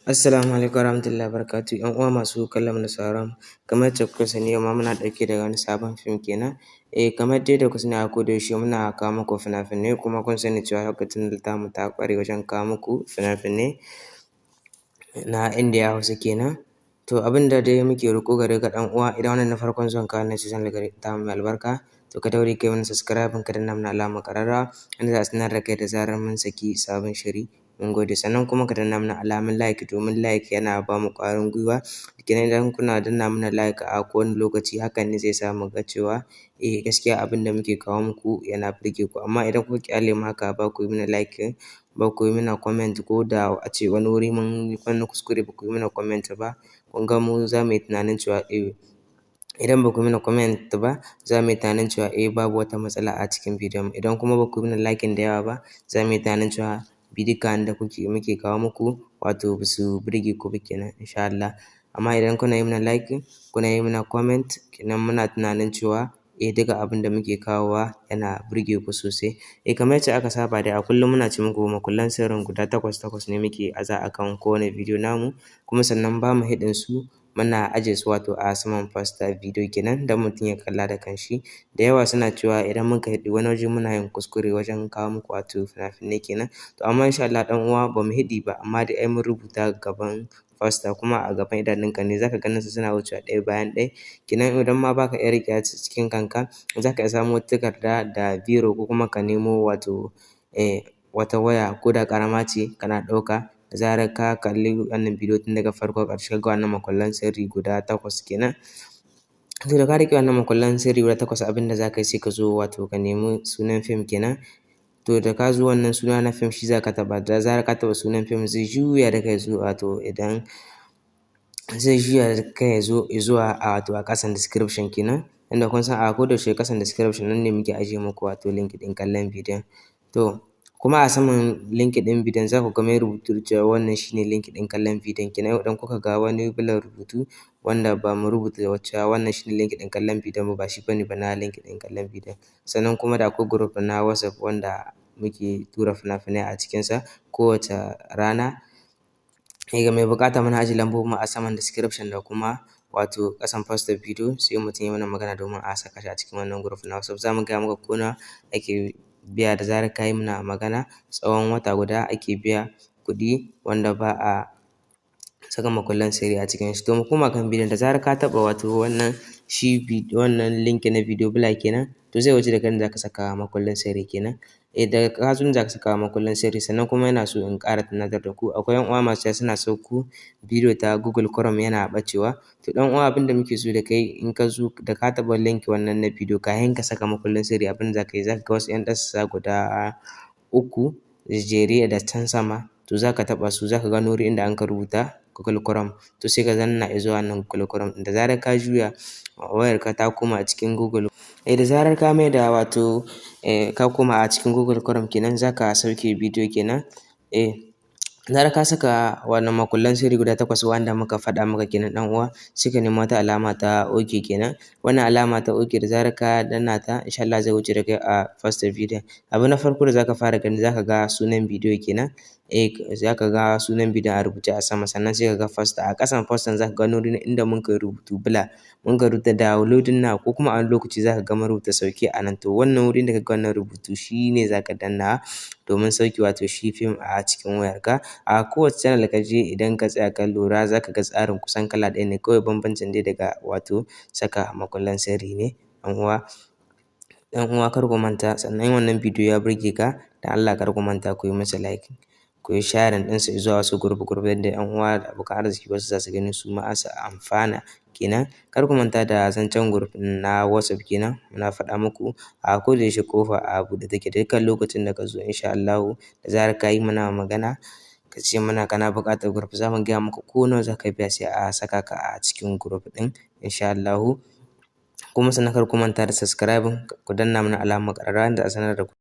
Assalamu alaikum warahmatullahi wabarakatuh. ‘Yan uwa masu kallon mu da sauraron mu, kamar yacce kuka sani, yau ma muna ɗauke da wani sabon fim kenan. Kamar dai yadda kuka sani, a koda yaushe muna kawo muku fina-finai, kuma kun sani cewa lokacin tamu ta ƙware wajen kawo muku fina-finai na Indiya Hausa kenan. To, abin da dai muke roƙo gare ka, ɗan uwa, idan wannan ne farkon zuwan ka wannan channel tamu mai albarka, to ka daure ka yi mana subscribing, ka danna mana alamar ƙararrawa inda za a sanar da kai da zarar mun saki sabon shiri. Mun gode. Sannan kuma ka danna mana alamar like, domin like yana ba mu ƙwarin gwiwa kenan. Idan kuna danna mana like a kowane lokaci, hakan ne zai sa mu ga cewa eh, gaskiya abin da muke kawo muku yana burge ku. Amma idan kuka ƙyale mu haka, ba ku yi mana like, ba ku yi mana comment, ko da a ce wani wuri mun yi wani kuskure ba ku yi mana comment ba, kun ga mu za mu yi tunanin cewa eh, idan ba ku yi mana comment ba, za mu yi tunanin cewa eh, babu wata matsala a cikin bidiyon. Idan kuma ba ku yi mana liking da yawa ba, za mu yi tunanin cewa bidiyon da kuke muke kawo muku wato ba su burge ku ba kenan, insha Allah. Amma idan kuna yi mana liking, kuna yi mana comment kenan, muna tunanin cewa eh, duka abin da muke kawowa yana burge ku sosai. Kamar yacce aka saba dai, a kullum muna ce muku makullan sirrin guda takwas takwas ne muke aza a kan kowane bidiyo namu, kuma sannan ba mu hidin su, muna aje su wato a saman poster bidiyo kenan, don mutum ya kalla da kanshi. Da yawa suna cewa idan muka hiɗi wani waje, muna yin kuskure wajen kawo muku wato fina-finai kenan. To, amma insha Allah, ɗan uwa, ba mu hiɗi ba, amma dai ai mun rubuta gaban poster, kuma a gaban idanunka ne zaka ganin su suna wucewa ɗaya bayan ɗaya kenan. Idan ma baka iya riƙewa cikin kanka, zaka iya samo takarda da biro, ko kuma ka nemo wato wata waya, ko da ƙarama ce, kana ɗauka. Da zarar ka kalli wannan bidiyo tun daga farko ƙarshe, ga wannan makullan sirri guda takwas kenan. To, da ka riƙe wannan makullan sirri guda takwas, abin da za ka yi, sai ka zo wato ka nemi sunan fim kenan. To, da ka zo wannan suna na fim, shi za ka taɓa. Da zarar ka taɓa sunan fim, zai juya da kai zuwa wato idan zai juya da kai zo zuwa a wato a ƙasan description kenan, inda kun san a koda yaushe ƙasan description nan ne muke ajiye muku wato link ɗin kallon bidiyon. To, kuma a saman link ɗin bidiyon za ku ga mai rubutu cewa wannan shine link ɗin kallon bidiyon kenan. Idan kuka ga wani bulan rubutu wanda ba mu rubuta cewa wannan shine link ɗin kallon bidiyon ba, ba shi bane ba na link ɗin kallon bidiyon. Sannan kuma da akwai group na WhatsApp wanda muke tura fina-finai a cikinsa kowace rana. Ga mai buƙata, muna ajiye lambobin mu a saman description da kuma wato ƙasan poster bidiyo, sai mutum ya mana magana domin a saka shi a cikin wannan group na WhatsApp. Za mu gaya maka ko nawa ake biya da zarar ka yi mana magana. Tsawon wata guda ake biya kuɗi wanda ba a saka makullan sirri a cikin shi. To, mu koma kan bidiyon. Da zarar ka taɓa wato wannan shi wannan link na bidiyo blur kenan, to zai wuce da kai inda zaka saka makullin sirri kenan. Daga ka zo inda zaka saka makullin sirri. Sannan kuma ina so in ƙara tunatar da ku, akwai ƴan uwa masu cewa suna sauko bidiyo ta Google Chrome yana ɓacewa. To, ɗan uwa, abin da muke so da kai, in ka zo da ka taɓa link wannan na bidiyo, kafin ka saka makullin sirri, abin da zaka yi, zaka ga wasu ƴan ɗassa guda uku jere da can sama. To, zaka taɓa su, zaka ga wani wuri inda anka rubuta Google Chrome. To, sai ka danna izuwa wannan Google Chrome ɗin. Da zarar ka juya wayarka ta koma cikin Google, da zarar ka maida wato ka koma a cikin Google Chrome kenan, zaka sauke bidiyo kenan. Da zarar ka saka wannan makullan sirri guda takwas wanda muka faɗa maka kenan, ɗan uwa, sai ka nemi wata alama ta OK kenan. Wannan alama ta OK, da zarar ka danna ta, insha Allah zai wuce da kai a poster bidiyon. Abu na farko da zaka fara gani, zaka ga sunan bidiyo kenan. Zaka ga sunan bidiyon a rubuce a sama, sannan sai ka ga poster. A ƙasan poster zaka ga wani wuri inda mun kai rubutu blur, mun ka rubuta "downloading now", ko kuma a wani lokaci zaka ga mun rubuta "sauke" a nan. To, wannan wurin da ka ga wannan rubutu, shi ne zaka danna domin sauke wato shi fim a cikin wayarka. A kowace channel ka je, idan ka tsaya ka lura, zaka ga tsarin kusan kala ɗaya ne kawai, bambancin dai daga wato saka makullan sirri ne, ɗan uwa. Ɗan uwa, kar ku manta, sannan wannan bidiyo ya burge ka, dan Allah kar ku manta ku yi masa like, ku yi sharing ɗinsa zuwa wasu group group, yadda ƴan uwa da abokan arziki wasu za su gani, su ma su amfana kenan. Kar ku manta da zancen group na WhatsApp kenan. Muna faɗa muku a koda yaushe ƙofa a buɗe take. Dukkan lokacin da ka zo, insha Allahu, da zarar ka yi mana magana, ka ce mana kana buƙatar group, za mu gaya maka ko nawa za ka biya, sai a saka ka a cikin group ɗin, insha Allahu. Kuma sannan kar ku manta da subscribing, ku danna mana alamar ƙararrawa da a sanar da ku.